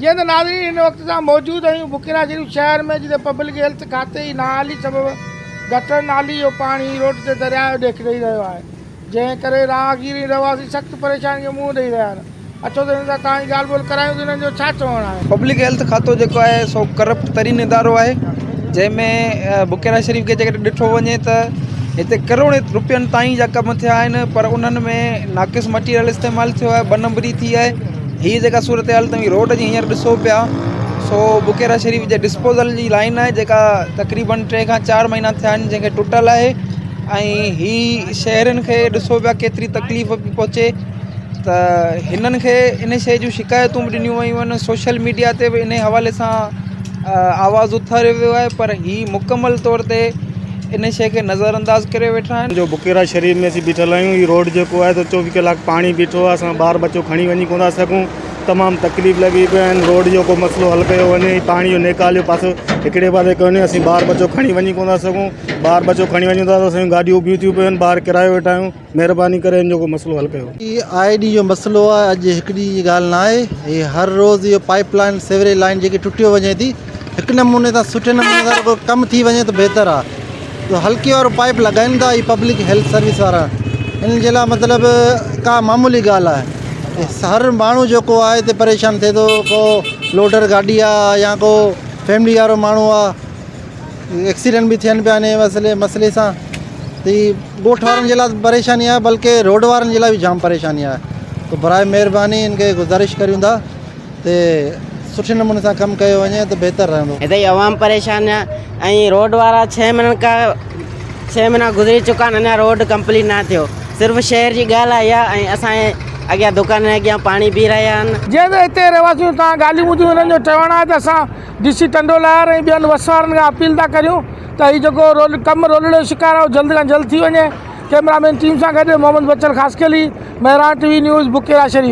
جيئن ته ناظرين هن وقت اسان موجود آهيون بڪيرا شريف شهر ۾ جتي پبلڪ هيلٿ کاتي جي نااهلي سبب گٽر نالي جو پاڻي روڊ تي درياء جو ڏيک ڏئي رهيو آهي جنهن ڪري راهگير ۽ رهواسي سخت پريشاني کي منهن ڏئي رهيا آهن اچو ته هنن سان توهان جي ڳالهه ٻولهه ڪرايون ته هنن جو ڇا چوڻ آهي. پبلڪ هيلٿ کاتو جيڪو آهي سو ڪرپٽ ترين ادارو آهي جنهن ۾ بڪيرا شريف کي جيڪڏهن ڏٺو وڃي ته هتي ڪروڙين روپين تائين جا ڪم ٿيا آهن پر انهن ۾ ناقص مٽيريل استعمال ٿيو آهي ٻه نمبري ٿي آهي هي جيڪا صورتحال توهين روڊ جي هينئر ڏسو پيا سو بڪيرا شريف جي ڊسپوزل جي لائن آهي جيڪا تقريبن ٽي کان چار مهينا ٿيا آهن جنهن کي ٽٽل آهي ۽ هي شهرين کي ڏسو پيا ڪيتري تڪليف پئي پهچي ته هنن کي ان شيء جون شڪايتون به ڏنيون ويون آهن سوشل ميڊيا تي به ان حوالي سان آواز اٿاريو ويو آهي پر هي مڪمل طور تي ان شيء کي نظر انداز ڪري ويٺا آهن. جو بڪيرا شريف ۾ اسين بيٺل آهيون هي روڊ جيڪو آهي سو 24 ڪلاڪ پاڻي بيٺو آهي اسان ٻار ٻچو کڻي وڃي ڪونه ٿا سگهون تمام تڪليف لڳي پيا آهن روڊ جو ڪو مسئلو حل ڪيو وڃي هي پاڻي جو نيڪال جو پاسو هڪڙي پاسي ڪونهي اسين ٻار ٻچو کڻي وڃي ڪونه ٿا سگهون ٻار ٻچو کڻي وڃون ٿا ته اسان جون گاڏيون اڀيون ٿيون پون ٻار ڪرايو ويٺا آهيون مهرباني ڪري ان جو ڪو مسئلو حل ڪيو. هي آئي ڏينهن جو مسئلو آهي اڄ هڪ ڏينهن جي ڳالهه نه آهي هي هر روز اهو پائيپ لائين سيوريج لائين جيڪي ٽٽيو وڃي ٿي هڪ نموني سان سٺي نموني سان رڳو ڪم ٿي وڃي ته بهتر آهي ته هلڪي وارو پائيپ لڳائين ٿا هي پبلڪ هيلٿ سروس وارا ان جي لاء مطلب ڪا معمولي ڳالهه آهي هر ماڻهو جيڪو آهي هتي پريشان ٿئي ٿو ڪو لوڊر گاڏي آهي يا ڪو فيملي وارو ماڻهو آهي ايڪسيڊنٽ به ٿين پيا انهي مسئلي مسئلي سان ته هي ڳوٺ وارن جي لاء پريشاني آهي بلڪه روڊ وارن جي لاء به جام پريشاني آهي ته برائي مهرباني ان کي گذارش ڪريون ٿا ته سٺي نموني سان ڪم ڪيو وڃي ته بهتر رهندو. هتي جي عوام پريشان آهي ۽ روڊ وارا ڇهه مهينن کان ڇهه مهينا گذري چڪا آهن اڃا روڊ ڪمپليٽ نه ٿيو صرف شهر جي ڳالهه آهي اها ۽ اسان جي اڳيان دڪانن جي اڳيان پاڻي بيهي رهيا آهن. جيئن ته هتي رهواسين سان ڳالهيون ٻڌيون هنن جو چوڻ آهي ته اسان ڊي سي ٽنڊو لهار ۽ ٻين وس وارن کان اپيل ٿا ڪريون ته هي جيڪو رول ڪم رولڙي جو شڪار آهي اهو جلد کان جلد ٿي وڃي ڪئميرا مين ٽيم سان گڏ Muhammad Bachal Khaskheli Mehran T V news Bukera Sharif.